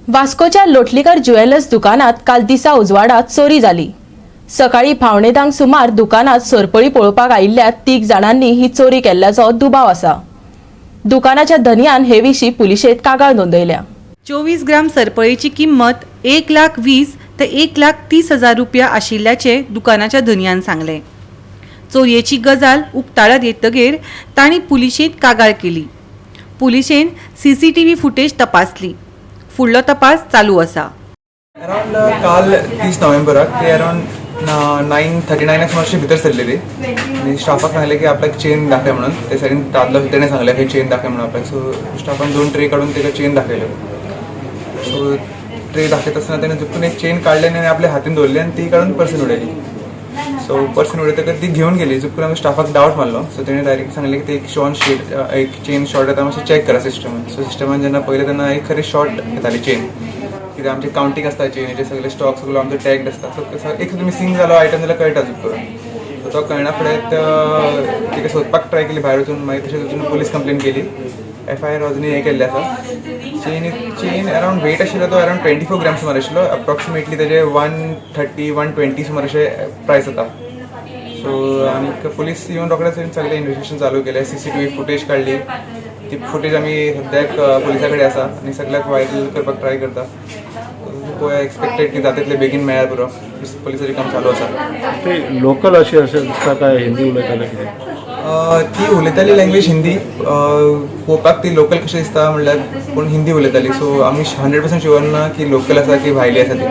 वास्कोच्या लोटलीकर ज्युएलर्स दुकानात काल दिसा उजवाडात चोरी जाली. सकाळी 9:45 सुमार दुकानात सरपळी पळोवपाक आयिल्ल्या तीग जाणांनी ही चोरी केल्ल्याचो दुबाव आसा. दुकानाच्या धनयान हे विशीं पुलिशेंत कागाळ नोंदयल्या. 24 ग्राम सरपळेची किंमत 1 लाख 20 ते 1 लाख 30 हजार रुपया आशिल्ल्याचें दुकानाच्या धनयान सांगलें. चोरयेची गजाल उक्ताडार येतगीर तांणी पुलिशेंत कागाळ केली. पुलिशेन सीसीटीव्ही फुटेज तपासली. फुडलो तपास चालू आसा. अराउंड काल 30 नोव्हेंबराक ते अराउंड 9:39 सुमारशी भितर सरलेली आनी स्टाफाक सांगलें की आपल्याक चेन दाखय म्हणून. ते सायडीन दादलो, तेणें सांगलें की चेन दाखय म्हणून आपल्याक. सो स्टाफान दोन ट्रे काडून ताका चेन दाखयल्यो. सो ट्रे दाखयता आसतना तेणें चुकून एक चेन काडली आनी आपल्या हातीन दवरली आनी ती काडून पर्सीन उडयली. सो पर्सीन उडयतकच ती घेवन गेली. चुकून आमी स्टाफाक डावट मारलो. सो तेणें डायरेक्ट सांगलें की ते एक शॉर्ट शीट, एक चेन शॉर्ट येता, मातशें चॅक करा सिस्टमान. सो सिस्टमान जेन्ना पळयलें तेन्ना एक खरी शॉर्ट येताली चेन, कित्याक आमचे कावंटींग आसता चेनीचे, सगळे स्टॉक सगळो आमचो टॅग्ड आसता. सो एक मिसींग जालो आयटम जाल्यार कळटा चूक करून. सो तो कळना फुडें तिका सोदपाक ट्राय केली भायर वचून. मागीर तशेंच वचून पुलीस कंप्लेन केली. एफआयआर अजूनय हें केल्लें आसा. चेन अराउंड वेट आशिल्लो तो अराउंड 24 ग्राम सुमार आशिल्लो. अप्रॉक्सिमेटली तेजे 130, 120 सुमार अशें प्रायस जाता. सो आनीक पुलीस येवन रोखडेच सगळें इन्वेस्टिगेशन चालू केलें. सीसीटीव्ही फुटेज काडली. ती फुटेज आमी सद्याक पुलिसा कडेन आसा आनी सगळ्याक व्हायरल करपाक ट्राय करता. पळोवया, एक्सपेक्टेड की जाता तितले बेगीन मेळ्ळ्यार पुरो. पुलिसाचें काम चालू आसा. ते लोकल अशें अशें दिसता काय हिंदी उलयताले कितें? ती उलयताली लँग्वेज हिंदी. पळोवपाक ती लोकल कशें दिसता म्हणल्यार, पूण हिंदी उलयताली. सो आमी 100% शुअर ना की लोकल आसा की भायली आसा ती.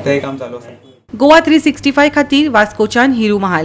तें काम चालू आसा. गोवा 365 खातीर वास्कोच्यान हिरू महाल.